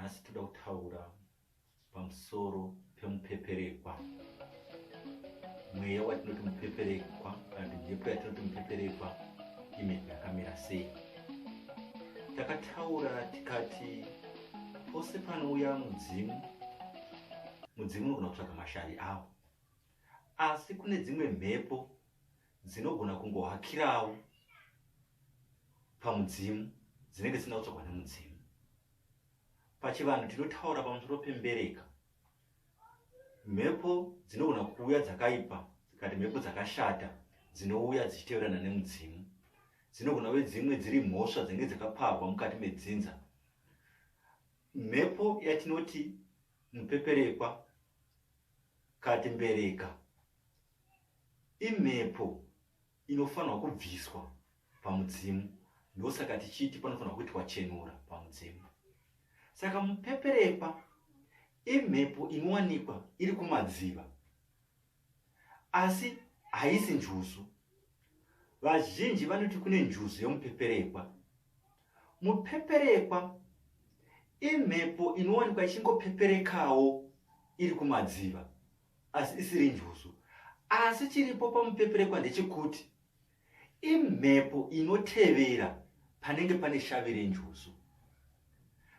Nhasi toda kutaura pamusoro pemupeperekwa. Mweya watinoti mupeperekwa kana kuti mhepo yatinoti mupeperekwa imhepo yakamira sei? Takataura tikati pose panouya mudzimu, mudzimu unogona kutsvaga mashavi awo, asi kune dzimwe mhepo dzinogona kungohakirawo pamudzimu dzinenge dzisina kutsvagwa nemudzimu. Pachivanhu tinotaura pamusoro pembereka. Mhepo dzinogona kuuya dzakaipa kati mhepo dzakashata dzinouya dzichiteverana nemudzimu. Dzinogona kuve dzimwe dziri mhosva dzinenge dzakaparwa mukati medzinza. Mhepo yatinoti mupeperekwa kati mbereka imhepo inofanirwa kubviswa pamudzimu, ndosaka tichiti panofanirwa kuitwa chenura pamudzimu. Saka mupeperekwa imhepo inowanikwa iri kumadziva, asi haisi njuzu. Vazhinji vanoti kune njuzu yemupeperekwa. Mupeperekwa imhepo inowanikwa ichingopeperekawo iri kumadziva asi isiri njuzu. Asi chiripo pamupeperekwa ndechekuti imhepo inotevera panenge pane shavi renjuzu.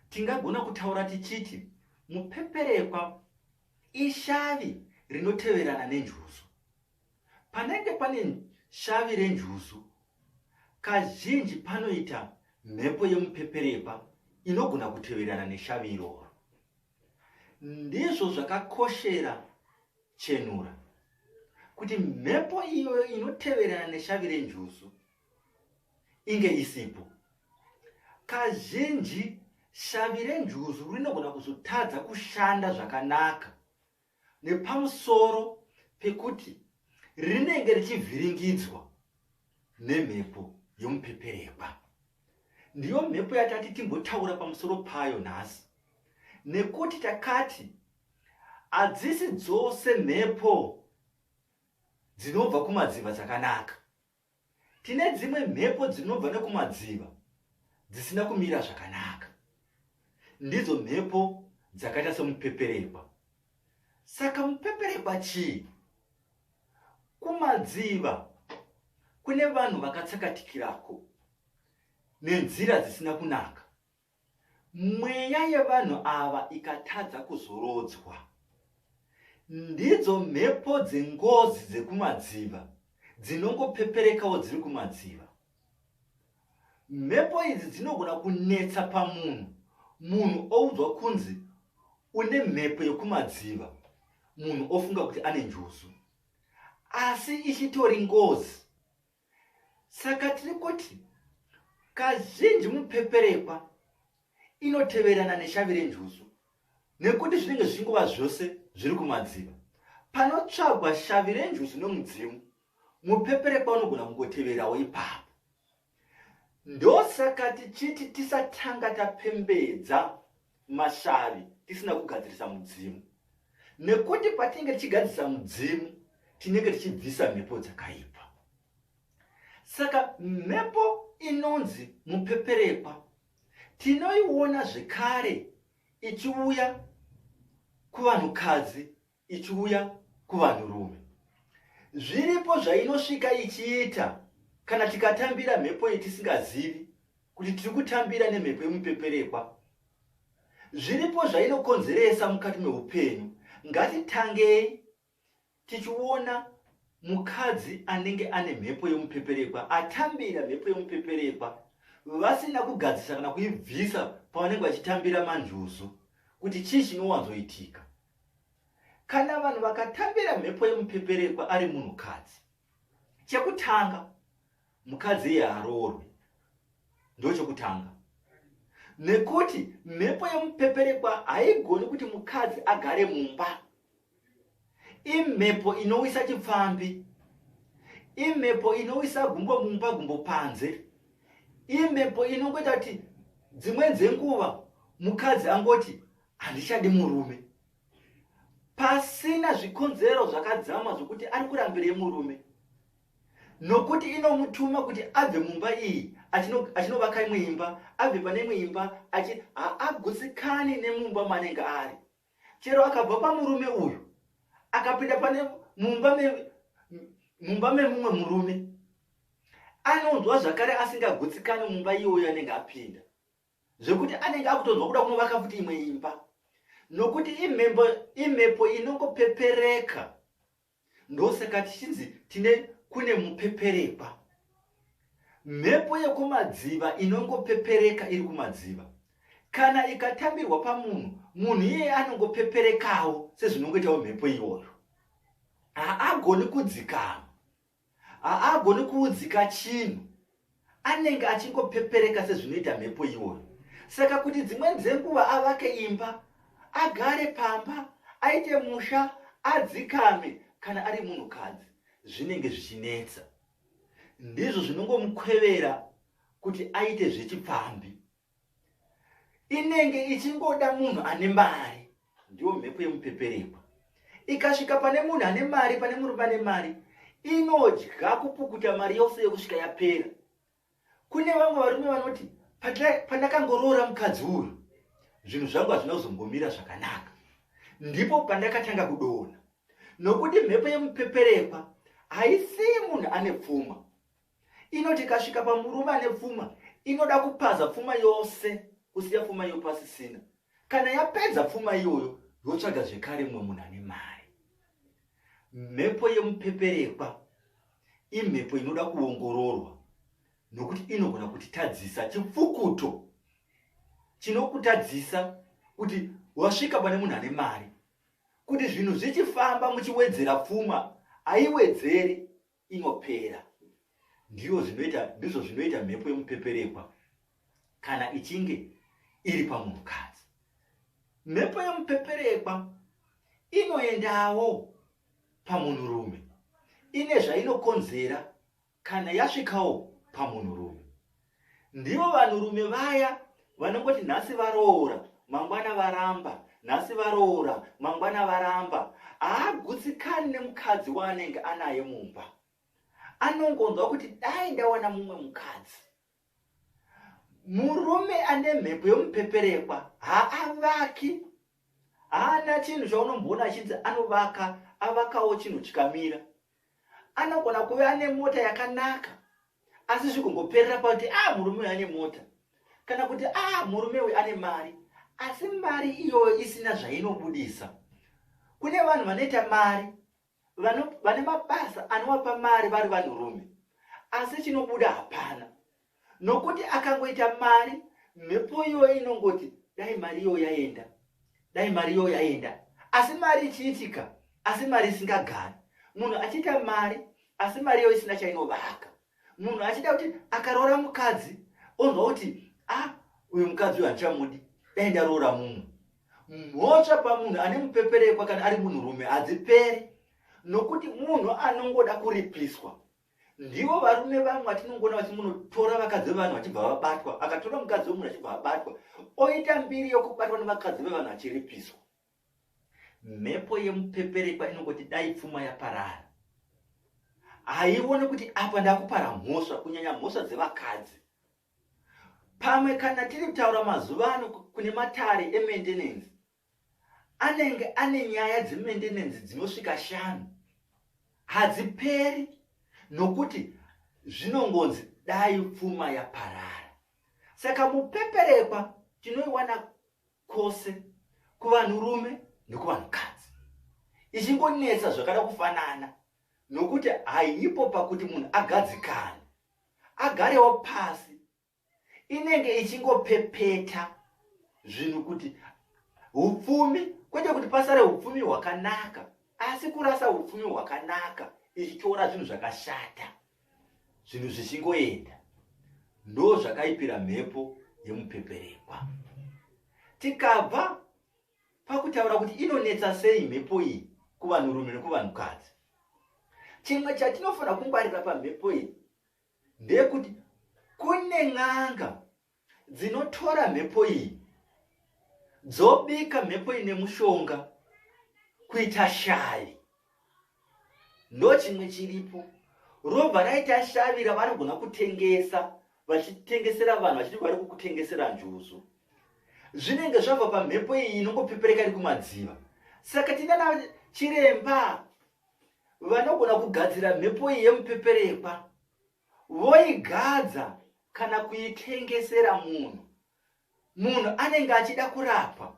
Tingagona kutaura tichiti mupeperekwa ishavi rinoteverana nenjuzu. Panenge pane shavi renjuzu, kazhinji panoita mhepo yemupeperekwa inogona kuteverana neshavi iroro. Ndizvo zvakakoshera chenura kuti mhepo iyoyo inoteverana neshavi renjuzu inge isipo. Kazhinji shavi renjuzu rinogona kuzotadza kushanda zvakanaka nepamusoro pekuti rinenge richivhiringidzwa nemhepo yomupeperekwa. Ndiyo mhepo yatati timbotaura pamusoro payo nhasi, nekuti takati hadzisi dzose mhepo dzinobva kumadziva dzakanaka. Tine dzimwe mhepo dzinobva nekumadziva dzisina kumira zvakanaka. Ndidzo mhepo dzakaita semupeperekwa. Saka mupeperekwa chii? Kumadziva kune vanhu vakatsakatikirako nenzira dzisina kunaka. Mweya yevanhu ava ikatadza kuzorodzwa, ndidzo mhepo dzengozi dzekumadziva dzinongopeperekawo dziri kumadziva. Mhepo idzi dzinogona kunetsa pamunhu, munhu oudzwa kunzi une mhepo yekumadziva, munhu ofunga kuti ane njuzu, asi ichitori ngozi. Saka tiri kuti kazhinji mupeperekwa inoteverana neshavi renjuzu nekuti zvinenge zvichingova zvose zviri kumadziva. Panotsvagwa shavi renjuzu nomudzimu, mupeperekwa unogona kungoteverawo ipapo. Ndosaka tichiti tisatanga tapembedza mashavi tisina kugadzirisa mudzimu, nekuti patinenge tichigadzirisa mudzimu tinenge tichibvisa mhepo dzakaipa. Saka mhepo inonzi mupeperekwa tinoiona zvekare ichiuya kuvanhukadzi ichiuya kuvanhurume. Zviripo zvainosvika ichiita kana tikatambira mhepo iyi tisingazivi kuti tiri kutambira nemhepo yemupeperekwa. Zviripo zvainokonzeresa mukati meupenyu. Ngatitangei tichiona mukadzi anenge ane mhepo yemupeperekwa atambira mhepo yemupeperekwa vasina kugadzisa kana kuibvisa pavanenge vachitambira manjuzu kuti chii chinowanzoitika. Kana vanhu vakatambira mhepo yemupeperekwa ari munhukadzi, chekutanga mukadzi iye haroorwi, ndochekutanga, nekuti mhepo yemupeperekwa haigoni kuti mukadzi agare mumba. Imhepo inowisa chipfambi, imhepo inowisa gumbo mumba gumbo panze, imhepo inongoita kuti dzimweni dzenguva mukadzi angoti handichadi murume pasina zvikonzero zvakadzama zvokuti ari kurambirei murume, nokuti inomutuma kuti abve mumba iyi achinovaka imwe imba, abve pane imwe imba, achi haagutsikani nemumba maanenge ari. Chero akabva pamurume uyu akapinda pane mumba me, mumba memumwe murume, anonzwa zvakare asingagutsikani mumba iyoyo anenge apinda, zvekuti anenge akutonzwa kuda kunovaka futi imwe imba, nokuti imhembo imhepo inongopepereka. Ndosaka tichinzi tine kune mupeperekwa. Mhepo yekumadziva inongopepereka iri kumadziva. Kana ikatambirwa pamunhu, munhu iyeye anongopeperekawo sezvinongoitawo mhepo iyoyo. Haagoni kudzikama. Haagoni kuudzika chinhu. Anenge achingopepereka sezvinoita mhepo iyoyo. Saka kuti dzimweni dzenguva avake imba, agare pamba, aite musha, adzikame kana ari munhukadzi, zvinenge zvichinetsa. Ndizvo zvinongomukwevera kuti aite zvechipfambi. Inenge ichingoda munhu ane mari, ndiyo mhepo yemupeperekwa. Ikasvika pane munhu ane mari, pane murume ane mari, inodya kupukuta mari yose yokusvika yapera. Kune vamwe varume vanoti pandakangoroora mukadzi uyu zvinhu zvangu hazvina kuzombomira zvakanaka, ndipo pandakatanga kudonha, nokuti mhepo yemupeperekwa haisiyi munhu ane pfuma. Inoti ikasvika pamurume ane pfuma, inoda kupaza pfuma yose, kusiya pfuma iyo pasisina. Kana yapedza pfuma iyoyo, yotsvaga zvekare mumwe munhu ane mari. Mhepo yemupeperekwa imhepo inoda kuongororwa, nokuti inogona kutitadzisa chipfukuto chinokutadzisa kuti wasvika pane munhu ane mari, kuti zvinhu zvichifamba muchiwedzera pfuma, haiwedzeri, inopera. Ndiyo zvinoita, ndizvo zvinoita mhepo yemupeperekwa kana ichinge iri pamunhukadzi. Mhepo yemupeperekwa inoendawo pamunhurume, ine zvainokonzera kana yasvikawo pamunhurume. Ndivo vanhurume vaya vanongoti nhasi varoora, mangwana varamba, nhasi varoora, mangwana varamba. Haagutsikani nemukadzi waanenge anaye mumba. Anongonzwa kuti dai ndawana mumwe mukadzi. Murume ane mhepo yomupeperekwa haavaki. Haana chinhu chaunomboona achinzi anovaka, avakawo chinhu chikamira. Anogona kuve ane mota yakanaka asi zvigongoperera pakuti a ah, murume uyu ane mota, kana kuti a ah, murume uyu ane mari, asi mari iyoyo isina zvainobudisa. Kune vanhu vanoita mari, vane mabasa anovapa mari vari vanhurume, asi chinobuda hapana, nokuti akangoita mari mhepo iyoyo inongoti dai mari iyoyo yaenda, dai mari iyoyo yaenda, asi mari ichiitika, asi mari isingagari. Munhu achiita mari asi mari iyoyo isina chainovaka. Munhu achida kuti akaroora mukadzi onzwa kuti a ah, uyu mukadzi uyu handichamudi, dai ndaroora mumwe. Mhosva pamunhu ane mupeperekwa kana ari munhurume hadziperi, nokuti munhu anongoda kuripiswa. Ndivo varume vamwe vatinongoona vachingonotora vakadzi vevanhu vachibva vabatwa. Akatora mukadzi wemunhu achibva abatwa, oita mbiri yokubatwa nevakadzi vevanhu achiripiswa. Mhepo yemupeperekwa inongoti dai pfuma yaparara. Haione kuti apa ndakupara mhosva, kunyanya mhosva dzevakadzi. Pamwe kana tiri kutaura mazuva ano kune matare emaintenance anenge ane nyaya dzemaintenance dzinosvika 5, hadziperi nokuti zvinongonzi dai pfuma yaparara. Saka mupeperekwa tinoiwana kwose kuvanhurume nekuvanhukadzi, ichingonetsa zvakada kufanana, nokuti haipo pakuti munhu agadzikane agarewo pasi. Inenge ichingopepeta zvinhu kuti upfumi, kwete kuti pasare upfumi hwakanaka, asi kurasa upfumi hwakanaka ichitora zvinhu zvakashata, zvinhu zvichingoenda. Ndo zvakaipira mhepo yemupeperekwa. Tikabva pakutaura kuti inonetsa sei mhepo iyi kuvanhurume nekuvanhukadzi, chimwe chatinofanira kungwarira pamhepo iyi ndeyekuti kune n'anga dzinotora mhepo iyi dzobika mhepo iyi nemushonga kuita shavi. Ndo chimwe chiripo, robva raita shavi ravanogona kutengesa. vachitengesera vanhu vachiti vari kukutengesera njuzu. Zvinenge zvabva pamhepo iyi inongopepereka iri kumadziva. Saka tinana chiremba vanogona kugadzira mhepo iyi yemupeperekwa voigadza kana kuitengesera munhu. Munhu anenge achida kurapwa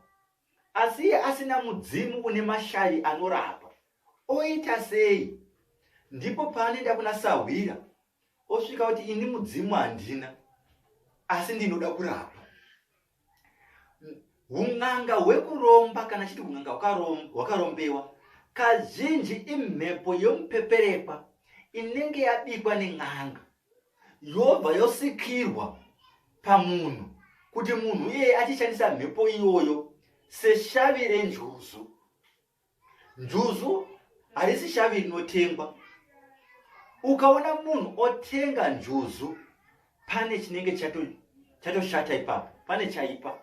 asi iye asina mudzimu une mashavi anorapa oita sei? Ndipo paanoenda kuna sahwira osvika kuti ini mudzimu handina asi ndinoda kurapa. Hun'anga hwekuromba kana chiti hun'anga hwakarombewa kazhinji imhepo yemupeperekwa inenge yabikwa nen'anga yobva yosikirwa pamunhu kuti munhu iyeye achishandisa mhepo iyoyo seshavi renjuzu. Njuzu harisi shavi rinotengwa. Ukaona munhu otenga njuzu pane chinenge chatoshata ipapo, pane chaipa.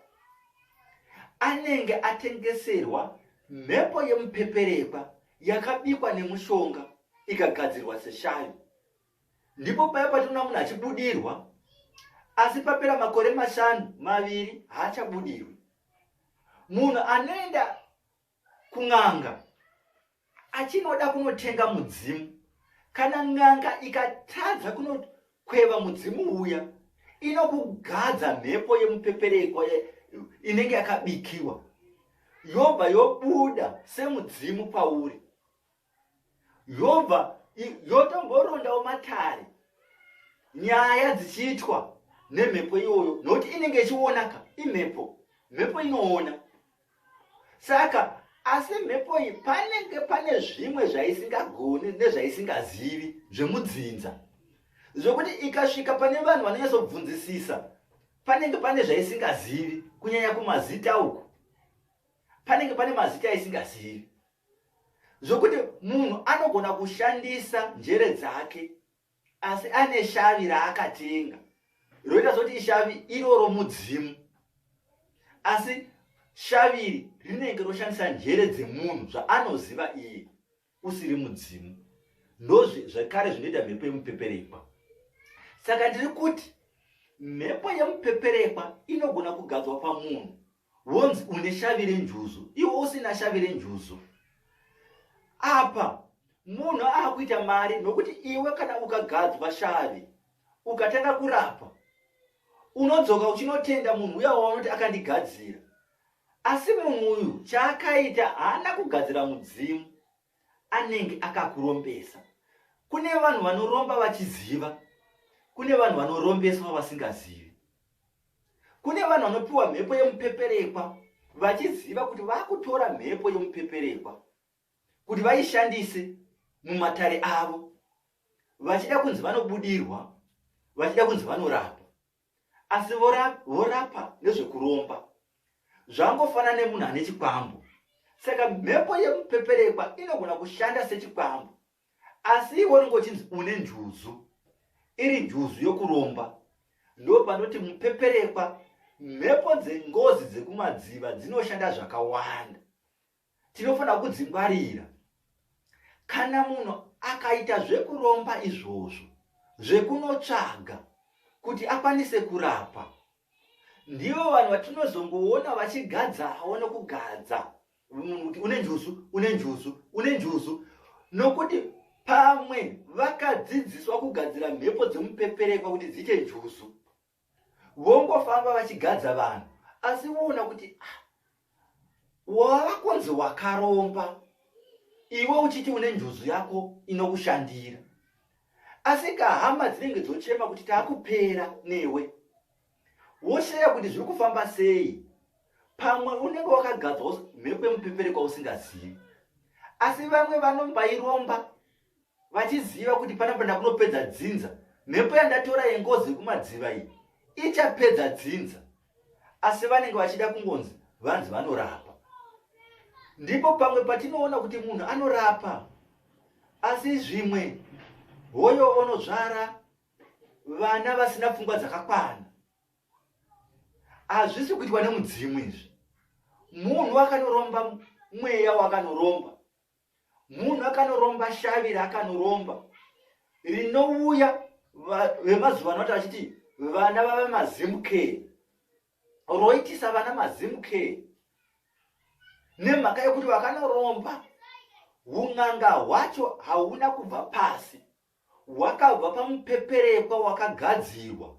Anenge atengeserwa mhepo yemupeperekwa yakabikwa nemushonga ikagadzirwa seshavi. Ndipo paya patinoona munhu achibudirwa asi papera makore mashanu maviri haachabudirwi. Munhu anoenda kun'anga achinoda kunotenga mudzimu, kana n'anga ikatadza kunokweva mudzimu uya, inokugadza mhepo yemupeperekwa inenge yakabikiwa yobva yobuda semudzimu pauri. Yobva yotomborondawo matare nyaya dzichiitwa nemhepo iyoyo nokuti inenge ichionaka imhepo mhepo inoona saka asi mhepo iyi panenge pane zvimwe zvaisingagoni nezvaisingazivi zvemudzinza zvekuti ikasvika pane vanhu vanonyatsobvunzisisa panenge pane zvaisingazivi kunyanya kumazita uku panenge pane mazita aisingazivi zvokuti munhu anogona kushandisa njere dzake asi ane shavi raakatenga roita sekuti ishavi iroro mudzimu asi shavi iri rinenge roshandisa njere dzemunhu zvaanoziva iye usiri mudzimu ndozve zvekare zvinoita mhepo yemupeperekwa saka ndiri kuti mhepo yemupeperekwa inogona kugadzwa pamunhu wonzi une shavi renjuzu iwe usina shavi renjuzu apa munhu aakuita mari nokuti iwe kana ukagadzwa shavi ukatanga kurapa unodzoka uchinotenda munhu uya waunoti akandigadzira asi munhu uyu chaakaita haana kugadzira mudzimu anenge akakurombesa kune vanhu vanoromba vachiziva kune vanhu vanorombeswa vasingazivi Kune vanhu vanopiwa mhepo yemupeperekwa vachiziva kuti vakutora mhepo yemupeperekwa kuti vaishandise mumatare avo vachida kunzi vanobudirwa vachida kunzi vanorapa asi vorapa nezvekuromba zvangofana nemunhu ane chikwambo saka mhepo yemupeperekwa inogona kushanda sechikwambo asi iwe unenge uchinzi une njuzu iri njuzu yokuromba ndopanoti mupeperekwa mhepo dzengozi dzekumadziva dzinoshanda zvakawanda tinofanira kudzingwarira kana munhu akaita zvekuromba izvozvo zvekunotsvaga kuti akwanise kurapa ndivo vanhu vatinozongoona vachigadzawo nokugadza munhu kuti une njuzu une njuzu une njuzu nokuti pamwe vakadzidziswa kugadzira mhepo dzemupeperekwa kuti dziite njuzu vongofamba vachigadza vanhu asi voona kuti ah, wava kunzi wakaromba iwe uchiti une njuzu yako inokushandira asi kahama dzinenge dzochema kuti taakupera newe woshaya kuti zviri kufamba sei pamwe unenge wakagadzwa mhepo yemupeperekwa usingazivi asi vamwe vanombairomba vachiziva kuti panapa ndakunopedza dzinza mhepo yandatora yengozi yekumadziva iyi ichapedza dzinza asi vanenge vachida kungonzi vanzi vanorapa ndipo pamwe patinoona kuti munhu anorapa asi zvimwe hoyo onozvara vana vasina pfungwa dzakakwana hazvisi kuitwa nemudzimu izvi munhu akanoromba mweya wakanoromba munhu akanoromba shavi raakanoromba rinouya vemazuva anoti vachiti Vana vava mazimcare, roitisa vana mazimcare nemhaka yekuti vakanoromba. Un'anga hwacho hauna kubva pasi, hwakabva pamupeperekwa wakagadzirwa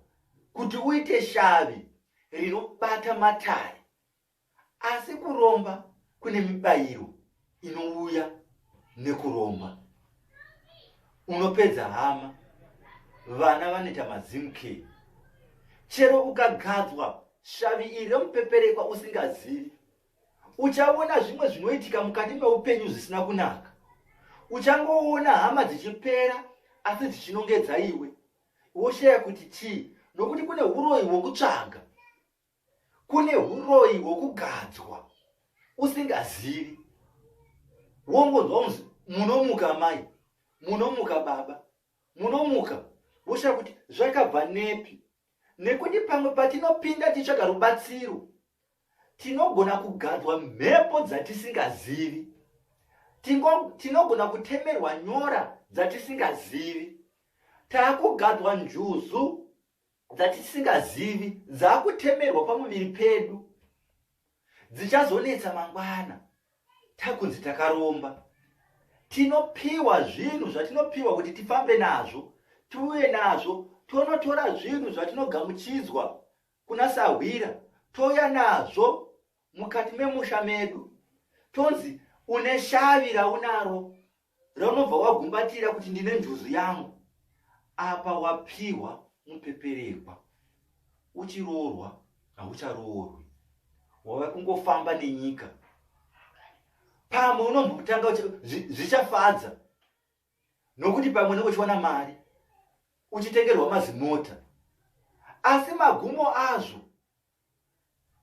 kuti uite shavi rinobata matare. Asi kuromba kune mibayiro inouya nekuromba. Unopedza hama, vana vanoita mazimcare. Chero ukagadzwa shavi iri remupeperekwa usingazivi, uchaona zvimwe zvinoitika mukati meupenyu zvisina kunaka. Uchangoona hama dzichipera asi dzichinongedza iwe, woshaya kuti chii, nokuti kune uroyi hwokutsvaga. Kune huroyi hwokugadzwa usingazivi, wongonzwa kunzi munomuka amai, munomuka baba, munomuka, woshaya kuti zvakabva nepi. Nekuti pamwe patinopinda tichitsvaga rubatsiro, tinogona kugadzwa mhepo dzatisingazivi, tinogona kutemerwa nyora dzatisingazivi, taakugadzwa njuzu dzatisingazivi dzakutemerwa pamuviri pedu dzichazonetsa mangwana takunzi takaromba. Tinopiwa zvinhu zvatinopiwa kuti tifambe nazvo, tiuye nazvo, tonotora zvinhu zvatinogamuchidzwa kuna sahwira, touya nazvo mukati memusha medu, tonzi une shavi raunaro raunobva wagumbatira kuti ndine njuzu yangu. Apa wapihwa mupeperekwa, uchiroorwa haucharoorwi, wava kungofamba nenyika. Pamwe unombotanga zvichafadza nokuti pamwe unenge uchiwana mari, uchitengerwa mazimota, asi magumo azvo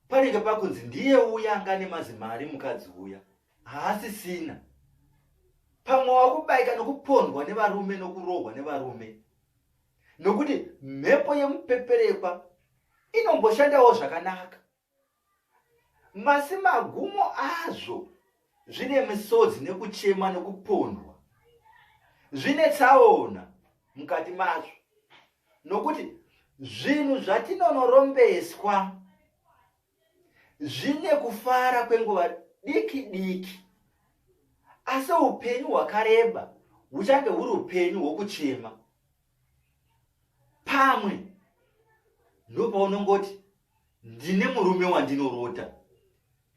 panenge pakunzi ndiye uya anga nemazimari, mukadzi uya haasisina. Pamwe wakubaika nokupondwa nevarume nokurohwa nevarume, nokuti mhepo yemupeperekwa inomboshandawo zvakanaka, masi magumo azvo zvine misodzi nekuchema nekupondwa, zvine tsaona mukati mazvo, nokuti zvinhu zvatinonorombeswa zvine kufara kwenguva diki diki, asi upenyu hwakareba huchange huri upenyu hwokuchema. Pamwe ndopaunongoti ndine murume wandinorota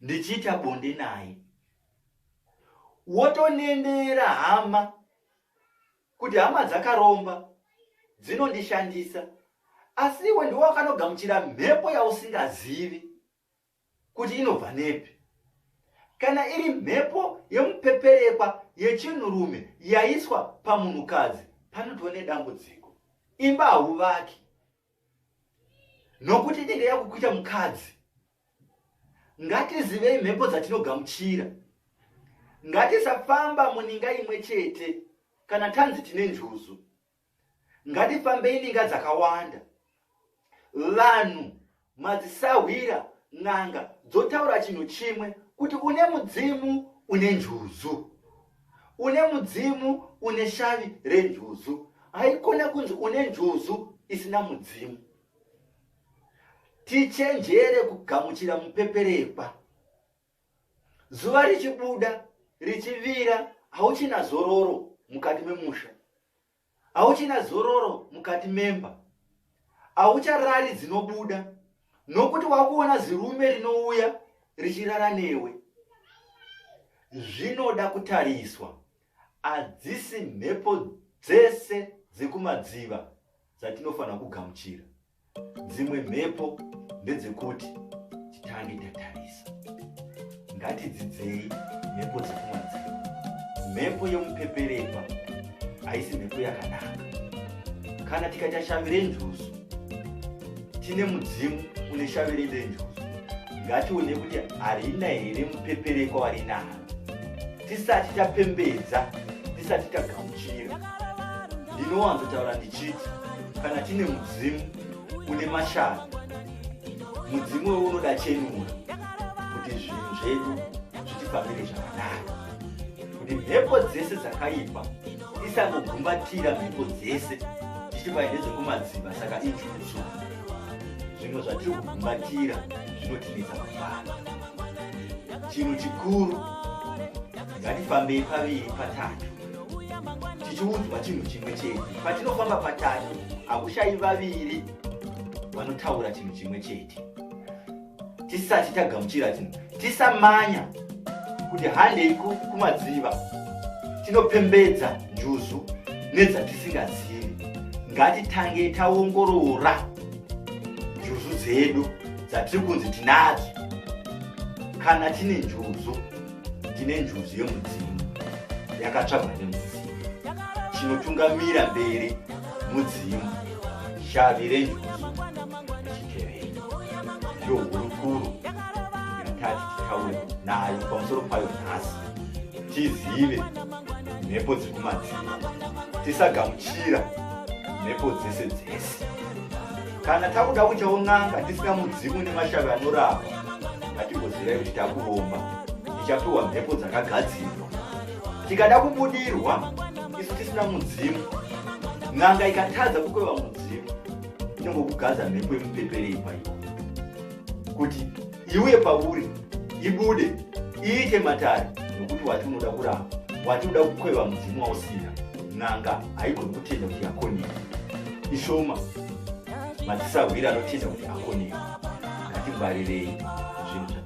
ndichiita bonde naye, wotonendera hama kuti hama dzakaromba dzinondishandisa, asi iwe ndiwe wakanogamuchira mhepo yausingazivi kuti inobva nepi. Kana iri mhepo yemupeperekwa yechinhurume yaiswa pamunhukadzi, panotova nedambudziko. Imba hauvaki nokuti inenge yakukuita mukadzi. Ngatizivei mhepo dzatinogamuchira. Ngatisafamba muninga imwe chete kana tanzi tine njuzu. Ngatifambei ninga dzakawanda. Vanhu, madzisahwira, n'anga dzotaura chinhu chimwe kuti une mudzimu une njuzu, une mudzimu une shavi renjuzu. Haikona kunzi une njuzu isina mudzimu. Tichenjere kugamuchira mupeperekwa. Zuva richibuda richivira, hauchina zororo mukati memusha, hauchina zororo mukati memba, haucharari dzinobuda, nokuti wakuona zirume rinouya richirara newe. Zvinoda kutariswa. Hadzisi mhepo dzese dzekumadziva dzatinofanira kugamuchira. Dzimwe mhepo ndedzekuti titange tatarisa. Ngatidzidzei mhepo dzekumadziva. Mhepo yemupeperekwa haisi mhepo yakanaka. Kana tikaita shavi renjuzu, tine mudzimu une shavi renjuzu, ngatione kuti harina here mupeperekwa warinaro tisati tapembedza, tisati tagamuchira. Ndinowanzotaura ndichiti kana tine mudzimu une mashavi, mudzimu wewo unoda chenura kuti zvinhu zvedu zvitifambire zvakanaka, kuti mhepo dzese dzakaipa tisangogumbatira mhepo dzese tichiti pai ndedzekumadziva saka injuzu. Zvimwe zvatiri kugumbatira zvinotinetsa kufamba. Chinhu chikuru, ngatifambei paviri patatu tichiudzwa chinhu chimwe chete. Patinofamba patatu hakushayi vaviri vanotaura chinhu chimwe chete. Tisati tagamuchira chinhu, tisamanya kuti handei kumadziva tinopembedza njuzu nedzatisingazivi. Ngatitange taongorora njuzu dzedu dzatiri kunzi tinadzo. Kana tine njuzu, tine njuzu yemudzimu yakatsvagwa nemudzimu. Chinotungamira mberi mudzimu, shavi renjuzu richitevera. Ndiyo hurukuro yatati titaure nayo pamusoro payo nhasi. Tizive mhepo dziri kumadziva, tisagamuchira mhepo dzese dzese. Kana takuda kuitawo n'anga tisina mudzimu nemashavi anorapa, ngatimbozirai kuti takuromba, tichapiwa mhepo dzakagadzirwa. Tikada kubudirwa isu tisina mudzimu, n'anga ikatadza kukweva mudzimu inongokugadza mhepo yemupeperei paiwo kuti iuye pauri, ibude iite matare, nokuti wati unoda kurapa, wati unoda kukweva mudzimu wausina. N'anga haigoni kutenda kuti yakoneka. Ishoma madzisahwira anotenda kuti akoneka. Ngatingwarirei zvinhu.